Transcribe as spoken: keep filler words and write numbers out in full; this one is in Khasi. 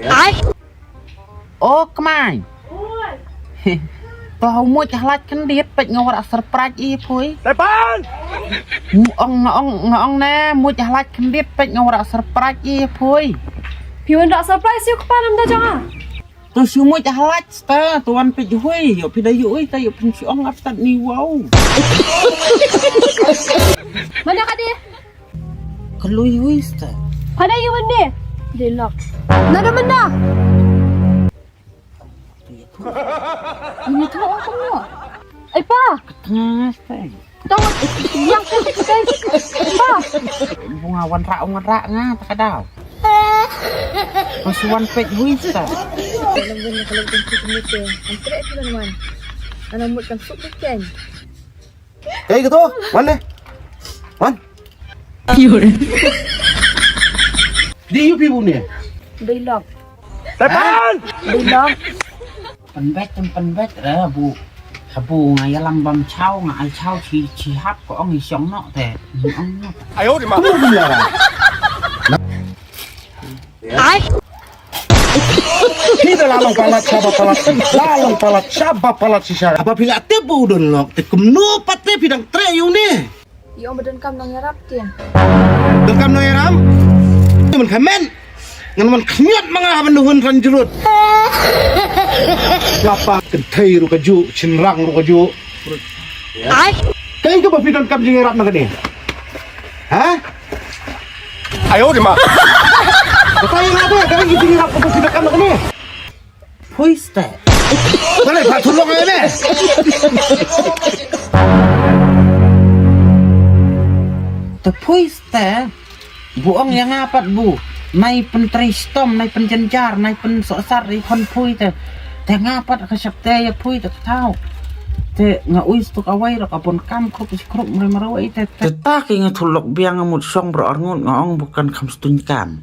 Ai. O kmai. To hau muj halaj kendit peit nga wara surprise i phui. Tepan. Ong nga ong nga ong ne muj halaj kendit peit nga wara surprise i phui. Phi wan da surprise ïa u kpa nam da jong nga. To shu muj halaj sta to wan peit hui ïoh phi da ïoh ui ta ïoh phin shu ong ap tat ni wow. Mana ka dei? Ka lui hui sta. Pada ïa wan dei? Dei lok. Nada menda. Ini tu ong tu. Ai pa. Tengah sta. Tong yang tu tu. Pa. Bunga wan rak wan rak nga tak ada. Masih wan pek hui sta. Kalau gini kalau gini tu tu. Antre tu kan wan. Ana mut kan suk kan. Kaei kato? Wan deh. Wan. Dei ïa phi bun ïa. Dei lok. Tepan. Dei lok. Pynbeit tem pynbeit re bu. Habu nga ïalam bam chaw nga ai chaw chi chi hap ko ong i shong nok te. Ni ong nok. Ayo di ma. Kumno kumno. Ai. Phi da la long palat shaba palat. La long palat shaba palat shisha. Haba phi la tip ba u don lok te kumno pat te phi dang treh ïa une. Ïa ong ba donkam nongïarap te. Donkam nongïarap. Te man khamen. Ngan man khñiot ma nga ban duhun ran jrut. Lapa kynthei ruh kajuh, shynrang ruh kajuh. Ai. Kaei kaba phi donkam jingïarap na kane? Ha? Ayo di ma. Batai nga de, kaei ka jingïarap kaba phi donkam na kane? Phui stet. Balei pha thulong ai ne? Te phui stet. Bu ong ïa nga pat bu. Nai pyntrei stom, nai pynjynjar, nai pynsohsar ri khon phui te. Te nga pat ka shep te ïa phui te ka thaw. Te nga ui stuk awai ro ka bon kam krup shi krup mre mre wai te. Te ta ki nga thulok biang nga mut shong bro arngut nga ong bu kan kham stung kam.